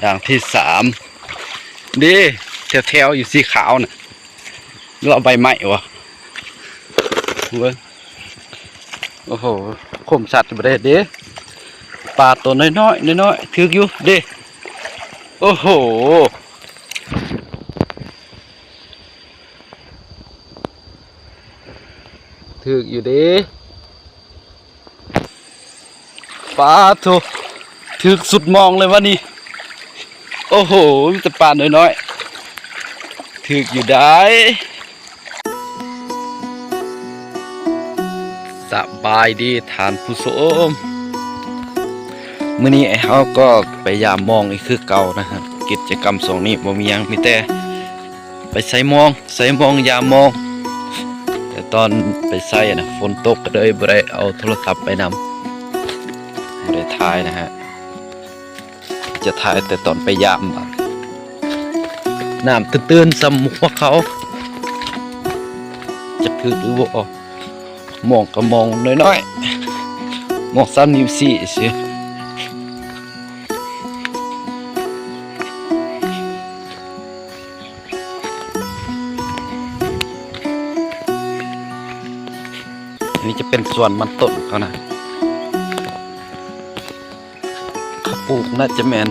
ຢ່າງທີສາມ ເດ້ ແຖວໆຢູ່ສີຂາວນະ ລາວໃບໄມ້ວະ ເບິ່ງ ໂອ້ໂຫ ຄົມຊັດບໍ່ໄດ້ເດ້ ປາໂຕນ້ອຍໆ ນ້ອຍໆ ຖືກຢູ່ເດ້ ໂອ້ໂຫ ຖືກຢູ່ເດ້. ປາໂທ້ ຖືກສຸດມອງເລີຍວະນີ້ ໂອ້ໂຫ ມີແຕ່ປານ້ອຍໆ ຖືກຢູ່ໄດ໋. ສະບາຍດີທ່ານຜູ້ຊົມ ມື້ນີ້ອ້າຍເຮົາກໍໄປຢາມມອງອີກຄືເກົ່ານະຮະ ກິດຈະກຳຊ່ວງນີ້ບໍ່ມີຫຍັງ ມີແຕ່ໄປໃສ່ມອງ ໃສ່ມອງ ຢາມມອງ ແຕ່ຕອນໄປໃສ່ນະ ຝົນຕົກ ກໍເລີຍບໍ່ໄດ້ເອົາໂທລະສັບໄປນຳ ບໍ່ໄດ້ຖ່າຍນະຮະ ຈະຖ່າຍແຕ່ຕອນໄປຢາມ ນ້ຳຕື້ນໆ ສ່ຳຫົວເຂົ່າ ຈັກຖືກຫຼືບໍ່ ມອງກໍມອງນ້ອຍໆ ມອງສາມນິ້ວຊີ້ຊື່. ອັນນີ້ຈະເປັນສວນມັນຕົ້ນເຂົານະ ເຂົາປູກໜ້າຈະແມ່ນ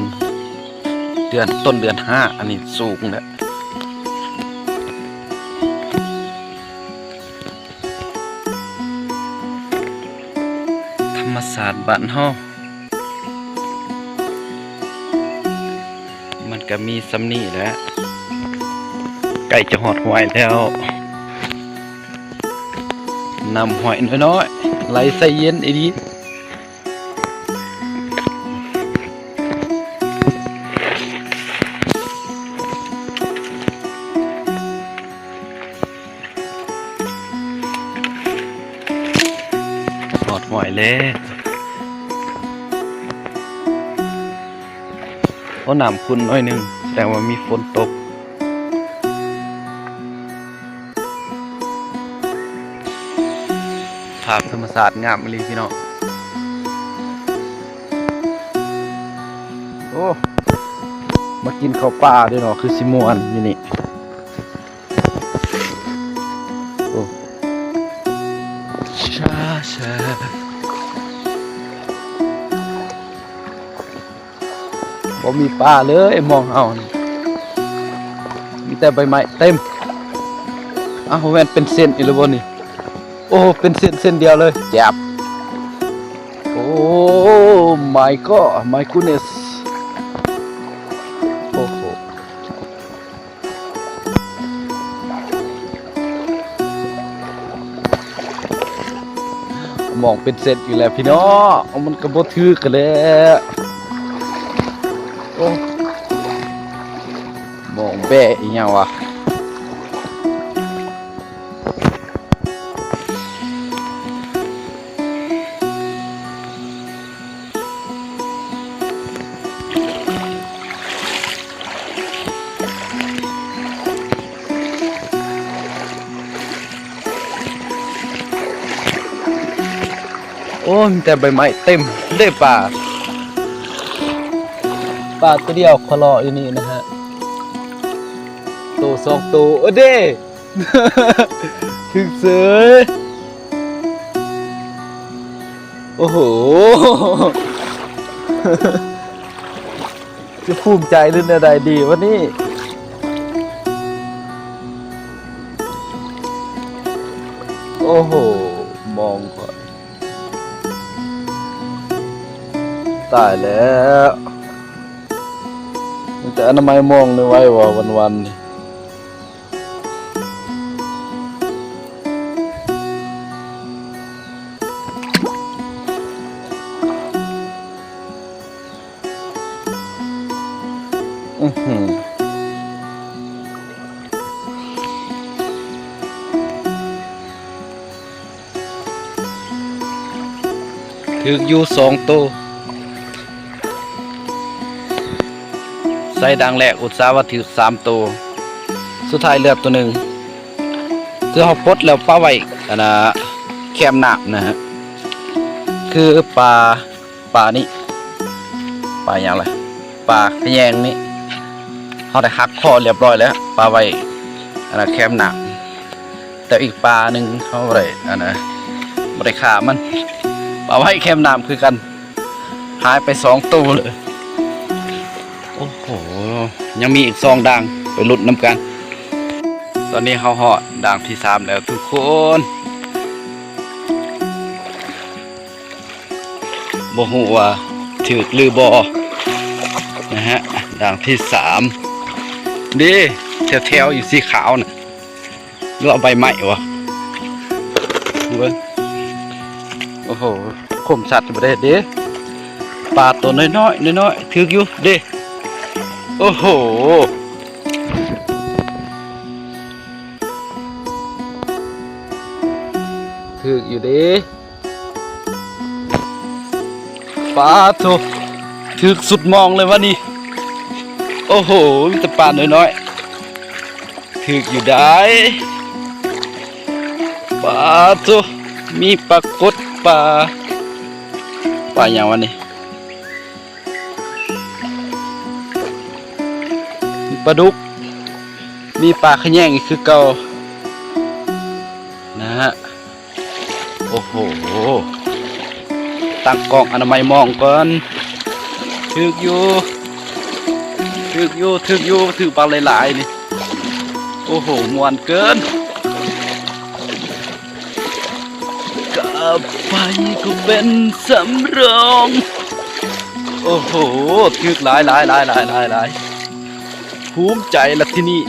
ເດືອນ ຕົ້ນເດືອນຫ້າ ອັນນີ້ສູງແລ້ວ. ທຳມະຊາດບ້ານເຮົາ ມັນກະມີສ່ຳນີ້ແຫຼະ ໃກ້ຈະຮອດຫ້ວຍແລ້ວ ນ້ຳຫ້ວຍນ້ອຍໆ ໄຫຼໃສເຢັນອີ່ຫຼີ. ຮອດຫ້ວຍແລ້ວ ໂອ້ ນ້ຳຂຸ່ນໜ້ອຍໜຶ່ງ ແສດງວ່າມີຝົນຕົກ. ພາບທຳມະຊາດງາມອີ່ຫຼີພີ່ນ້ອງ ໂອ້ ມາກິນເຂົ້າປ່າເດ້ເນາະ ຄືຊິມ່ວນຢູ່ນີ້. ໂອ້ ຊາຊາ ບໍ່ມີປາເລີຍ ມອງເຮົານີ້ ມີແຕ່ໃບໄມ້ເຕັມ. ອ້າວ ແມ່ນເປັນເສັ້ນອີກແລ້ວບໍ່ນີ້? ໂອ້ ເປັນເສັ້ນ ເສັ້ນດຽວເລີຍ ແຈບ. ໂອ້ my god my goodness ໂອ້ໂຫ ມອງເປັນເສັ້ນຢູ່ແລ້ວພີ່ນ້ອງ ມັນກໍບໍ່ຖືກກັນແຫຼະ. ໂອ້ ມອງແບ້ອີຫຍັງວະ? ໂອ້ ມີແຕ່ໃບໄມ້ເຕັມເດ້ປາ. ປາຕົວດຽວຄະເລາະຢູ່ນີ້ນະຮະ ໂຕສອງໂຕ ເອີ ເດ້. ຖືກເສີຍ ໂອ້ໂຫ ຈະພູມໃຈຫຼືແນວໃດດີວະນີ້? ໂອ້ໂຫ ມອງຂ້ອຍ ຕາຍແລ້ວ ມັນຈະອະນາໄມມອງໄດ້ໄວວະ ວັນໆນີ້. ອືຫື ຖືກຢູ່ສອງໂຕ ໃສ່ດັງແລກ ອຸດສາວ່າຖືກສາມໂຕ ສຸດທ້າຍເຫຼືອໂຕໜຶ່ງ ຄືເຮົາປົດແລ້ວປະໄວ້ ອັນນ່າ ແຄມນ້ຳນະຮະ ຄືປາ ປານີ້ ປາຫຍັງລະ? ປາຂະແຍງນີ້ ເຮົາໄດ້ຫັກຄໍລຽບຮ້ອຍແລ້ວ ປະໄວ້ອັນນະແຄມນ້ຳ. ແຕ່ອີກປາໜຶ່ງເຮົາບໍ່ໄດ້ອັນນະ ບໍ່ໄດ້ຂ້າມັນ ປະໄວ້ແຄມນ້ຳຄືກັນ ຫາຍໄປສອງໂຕເລີຍ. ໂອ້ໂຫ ຍັງມີອີກສອງດ່າງ ໄປລຸ້ນນຳກັນ. ຕອນນີ້ເຮົາຮອດດ່າງທີສາມແລ້ວທຸກຄົນ. ບໍ່ຮູ້ວ່າຖືກຫຼືບໍ່ນະຮະ. ດ່າງທີສາມເດ້ ແຖວໆຢູ່ສີຂາວນະ ຫຼືເອົາໃບໄມ້ວະ ເບິ່ງ. ໂອ້ໂຫ ຄົມຊັດບໍ່ໄດ້ເດ້ ປາໂຕນ້ອຍໆ ນ້ອຍໆ ຖືກຢູ່ເດ້. ໂອ້ໂຫ ຖືກຢູ່ເດ້. ປາໂທ້ ຖືກສຸດມອງເລີຍວະນີ້. ໂອ້ໂຫ ມີແຕ່ປານ້ອຍໆ ຖືກຢູ່ໄດ໋. ປາໂທ້ ມີປາກົດ ປາ ປາຫຍັງວະນີ້? ມີປາດຸກ ມີປາຂະແຍງອີກຄືເກົ່ານະຮະ. ໂອ້ໂຫ ຕັ້ງກ້ອງອະນາໄມມອງກ່ອນ. ຖືກຢູ່ ຖືກຢູ່ ຖືກຢູ່ ຖືກປາຫຼາຍໆນີ້. ໂອ້ໂຫ ມ່ວນເກີນ. ກະໄປກໍເປັນສຳຮອງ. ໂອ້ໂຫ ຖືກຫຼາຍໆ ຫຼາຍໆ ຫຼາຍໆ ຫຼາຍໆ ພູມໃຈລະທີນີ້.